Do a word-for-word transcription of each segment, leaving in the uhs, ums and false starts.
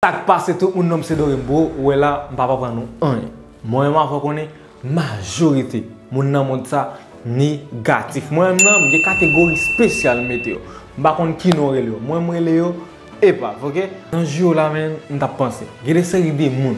Sa k pase tout moun, non m se Dorim bro, ou wè la, m pa pa pran nou anyen. Mwen menm avè w konnen, majorite moun nan mond sa negatif. Mwen menm nan, m gen kategori espesyal m mete yo. M pa konn ki non rele yo. Mwen m rele yo epav, oke? Nan jou yo la menm, m t ap panse. Gen de seri de moun.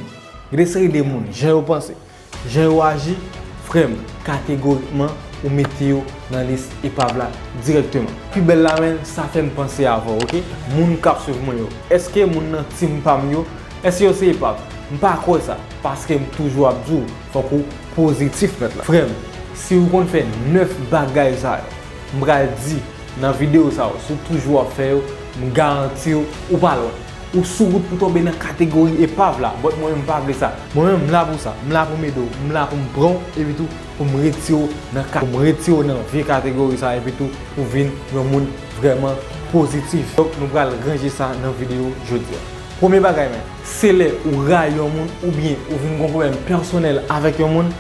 Gen de seri de moun, jan yo panse. Jan yo aji, frè m, kategorikman, ou mete yo nan lis epav la dirèkteman. Pi bèl la, men, sa fè m panse avè w, oke? Moun k ap swiv mwen yo, èske moun nan team pa m yo, èske yo se epav? M pa kwè sa, paske m toujou ap di w, fòk ou pozitif mèt la. Frè m, si ou konn fè nèf bagay sa yo, m pral di, nan videyo sa yo, si w toujou ap fè yo, m garanti w, ou pa lwen. Ou sou wout pou tonbe nan kategori epav la, but mwen menm m pa vle sa. Mwen menm m la pou sa, m la pou m ede w, m la pou m pran w, epi tou pou m retire w nan ka, pou m retire w nan vye kategori sa, epi tou pou vin yon moun vrèman pozitif. Donk nou pral ranje sa nan videyo jodi a. Premye bagay men, se lè ou rayi yon moun oubyen ou vin gon pwoblèm pèsonèl avèk yon moun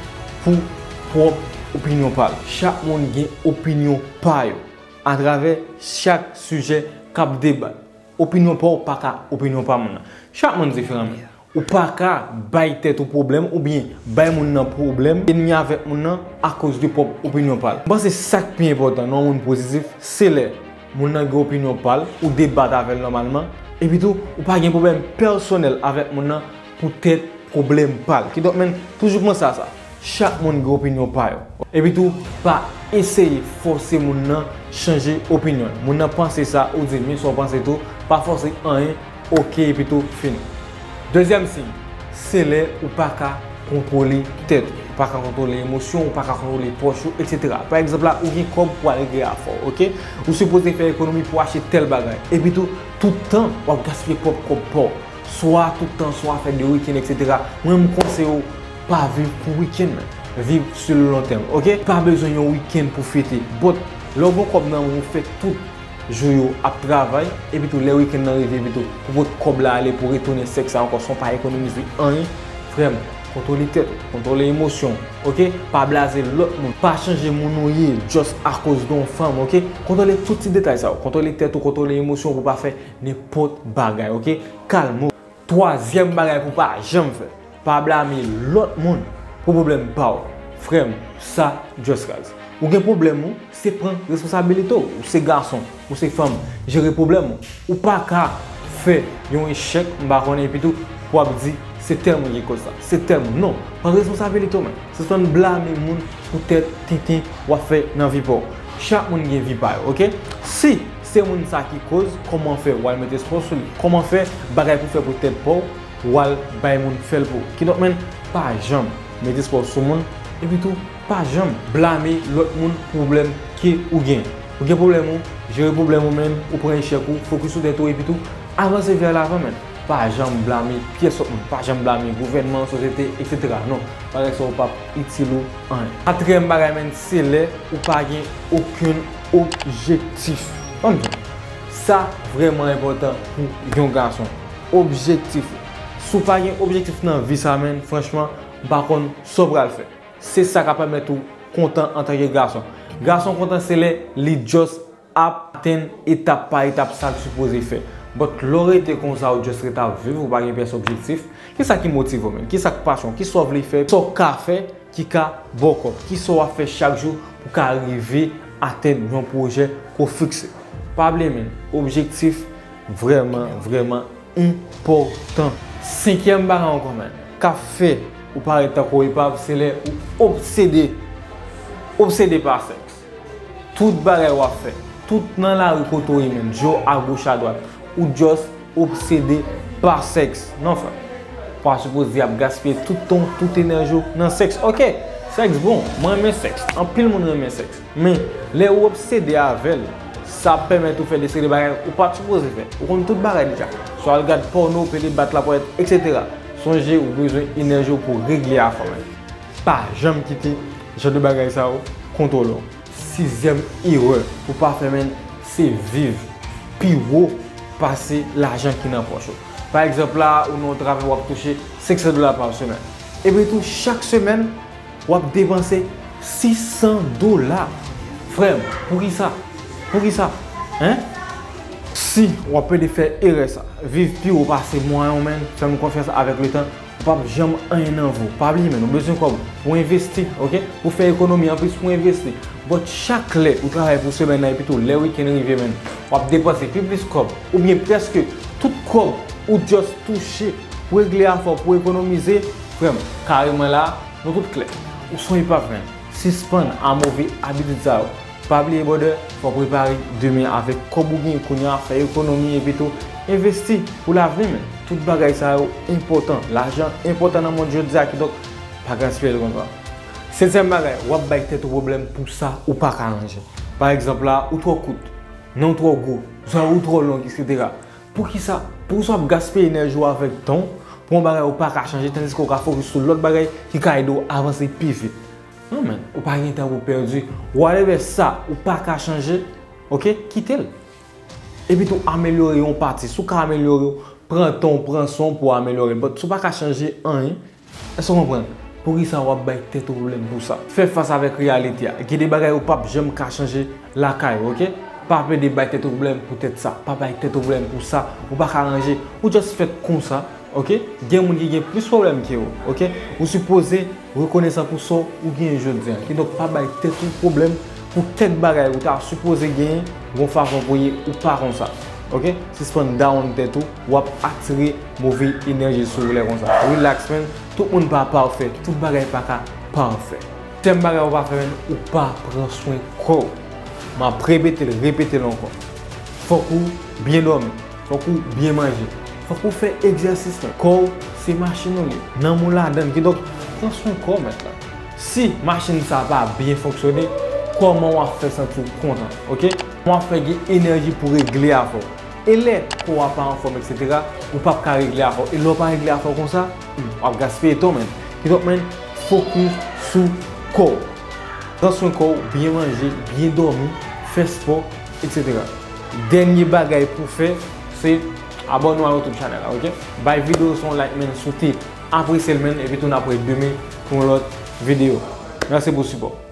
pou pwòp opinyon pa l. Chak moun gen opinyon pa yo atravè chak sijè k ap debat. Opinyon pa w pa ka opinyon pa moun nan. Chak moun diferan, men ou pa ka bay tèt ou pwoblèm oubyen bay moun nan pwoblèm, enmi avèk moun nan akoz de pwòp opinyon pa l. M panse sa k pi enpòtan nan yon moun pozitif, se lè moun nan gen opinyon pa l, ou debat avè l nòmalman, epi tou, ou pa gen pwoblèm pèsonèl avèk moun nan poutèt pwoblèm pa l. Kidonk, men, toujou panse a sa. Chak moun gen opinyon pa yo. Epi tou, pa eseye fòse moun nan chanje opinyon l. Moun nan panse sa, ou di l, men sa w panse tou, pa fòse anyen, oke, epi tou, fini. Dezyèm siy, se lè ou pa ka kontwole tèt ou. Ou pa ka kontwole emosyon, ou pa ka kontwole pòch ou, etsetera. Pa egzanp la, ou gen kòb pou al regle afè w, oke? Ou sipoze fè ekonomi pou achte tèl bagay. Epi tou, tout tan, w ap gaspiye pwòp kòb pa w. Swa tout tan, swa fèt de wikenn, etsetera. Mwen, m konseye w pa viv pou wikenn, men viv sou le long terme, oke? Pa bezwen yon wikenn pou fete. But, lè w gen kòb nan men w, ou fè tout jou yo ap travay, epi tou lè wikenn nan rive, epi tou pou pot kòb la ale, pou retounen sèks la ankò, san w pa ekonomize anyen, frè m, kontwole tèt ou, kontwole emosyon w, oke? Pa blaze lòt moun, pa chanje moun ou ye just akoz de yon fanm, oke? Kontwole tout ti detay sa yo, kontwole tèt ou, kontwole emosyon w pou pa fè nenpòt bagay, oke? Kalme w. Twazyèm bagay pou w pa janm fè, pa blame lòt moun pou pwoblèm pa w. Frè m, sa just raz. Ou gen pwoblèm ou, se pran responsabilite w. Ou se gason, ou se fanm, jere pwoblèm ou. Ou pa ka fè yon echèk, m pa konnen, epi tou, w ap di, se tèl moun ki koz sa, se tèl moun. Non, pran responsabilite w menm. Sispann blame moun poutèt tenten w ap fè nan vi pa w. Chak moun gen vi pa yo, oke? Si se moun sa ki koz, kòman fè w al met espò sou li? Kòman fè bagay pou fè pou tèt pa w, w al bay moun fè l pou ou? Kidonk, men, pa janm met espò sou moun, epi tou, pa janm blame lòt moun pou pwoblèm ke ou gen. Ou gen pwoblèm ou, jere pwoblèm ou menm, ou pran echèk ou, fokis sou tèt ou, epi tou, avanse vè lavan, men. Pa janm blame pyès lòt moun, pa janm blame gouvènman, sosyete, etsetera. Non, bagay sa yo p ap itil ou anyen. Katriyèm bagay, men, se lè ou pa gen okenn objektif. Ban m di w, sa vrèman enpòtan pou yon gason. Objektif ou. Si w pa gen objektif nan vi sa, men, franchman, m pa konn sa w pral fè. Se sa k ap pèmèt ou kontan antanke gason. Gason kontan se lè li just ap atenn etap pa etap sa l sipoze fè. But lè w rete konsa, ou just ret ap viv, ou pa gen pyès objektif, kisa ki motive w menm? Kisa k pasyon w? Kisa w vle fè? Sa w ka fè ki ka ba w kòb? Kisa w ap fè chak jou pou w ka rive atenn yon pwojè ke w fikse? Pa bliye menm, objektif vrèman, vrèman enpòtan. Senkyèm bagay ankò, men, k ap fè ou parèt tankou epav, se lè ou obsede, obsede pa sèks. Tout bagay w ap fè, tout nan lari kote w ye menm, je w agoch adwat, ou just obsede pa sèks. Non, frè. Ou pa sipoze ap gaspiye tout tan w, tout enèji w nan sèks. Oke, sèks bon, mwen renmen sèks. Anpil moun renmen sèks. Men, lè ou obsede avè l, sa ap pèmèt ou fè de seri de bagay ou pa t sipoze fè. Ou konn tout bagay deja. Swa al gad pòno, pede bat lapòt, etsetera. Sonje, ou bezwen enèji w pou regle afè w, men. Pa janm kite jan de bagay sa yo kontwole w. Sizyèm erè pou w pa fè, men, se viv pi wo pase lajan ki nan pòch ou. Pa egzanp la, ou nan yon travay w ap touche senk san dola pa semèn. Epi tou, chak semèn, w ap depanse sis san dola. Frè m, poukisa? Poukisa? Hein? Si w ap plede fè erè sa, viv pi wo pase mwayen w, menn, fè m konfyans, avèk letan, ou p ap janm anyen nan vi w. Pa bliye, menn, ou bezwen kòb pou envesti, oke? Pou fè ekonomi anplis pou envesti. But chak lè ou travay pou semèn nan epi tou lè wikenn rive, menn, w ap depanse pi plis kòb, oubyen prèske tout kòb ou just touche pou regle afè w, pou ekonomize, frè m, kareman la, nou tout klè. Ou se yon epav, menn. Sispann a move abitid sa yo. Pa bliye, brother, fò w prepare demen avèk kòb ou genyen kounye a, fè ekonomi epi tou envesti pou lavni, menn. Tout bagay sa yo enpòtan. Lajan enpòtan nan mond jodi a, kidonk pa gaspiye l konsa. Sezyèm bagay, w ap bay tèt ou pwoblèm pou sa ou pa ka ranje. Pa egzanp la, ou twò kout, nen w twò gwo, zòrèy ou twò long, etsetera. Poukisa? Poukisa w ap gaspiye enèji w avèk tan w pou yon bagay ou pa ka chanje, tandiske w ka fokis sou lòt bagay ki ka ede w avanse pi vit? Non, menn, ou pa gen tan pou pèdi. Whatever sa ou pa ka chanje, oke, kite l. Epi tou amelyore yon pati. Si w ka amelyore, pran tan w, pran san w pou w amelyore l. But si w pa ka chanje anyen, èske w konprann? Poukisa w ap bay tèt ou pwoblèm pou sa? Fè fas avèk reyalite a. Gen de bagay ou p ap janm ka chanje lakay ou, oke? Pa plede bay tèt ou pwoblèm pou tèt sa. Pa bay tèt ou pwoblèm pou sa ou pa ka ranje. Ou just fèt konsa, oke? Gen moun ki gen plis pwoblèm ke ou, oke? Ou sipoze rekonesan pou sa w genyen jodi a. Kidonk, pa bay tèt ou pwoblèm pou kèk bagay ou ta sipoze genyen, gon fason pou ye ou pa konsa. Oke? Sispann down tèt ou, w ap atire move enèji sou ou lè konsa. Relax, man. Tout moun pa pafè, tout bagay pa ka pafè. Tèm bagay ou pa fè, man, ou pa pran swen kò w. M ap repete l, repete l ankò. Fòk ou byen dòmi. Fòk ou byen manje. Fòk ou fè egzèsis, man. Kò w se machin ou li ye. Nanm ou ladan l. Kidonk, pran swen kò w, mèt la. Si machin sa pa byen fonksyone, kòman w ap fè santi w kontan, oke? Kòman w ap fè gen enèji pou regle afè w? E lè kò w pa anfòm, etsetera, ou p ap ka regle afè w. E lè w pa regle afè w konsa, hmm, w ap gaspiye tan w, menn. Kidonk, menn, fokis sou kò w. Pran swen kò w, byen manje, byen dòmi, fè spò, etsetera. Dènye bagay pou fè, se abòne w a YouTube channel la, oke? Bay videyo sa yon like, menn, soutni, apresye l, menn, epi tou n ap wè demen pou yon lòt videyo. Mèsi pou sipò w.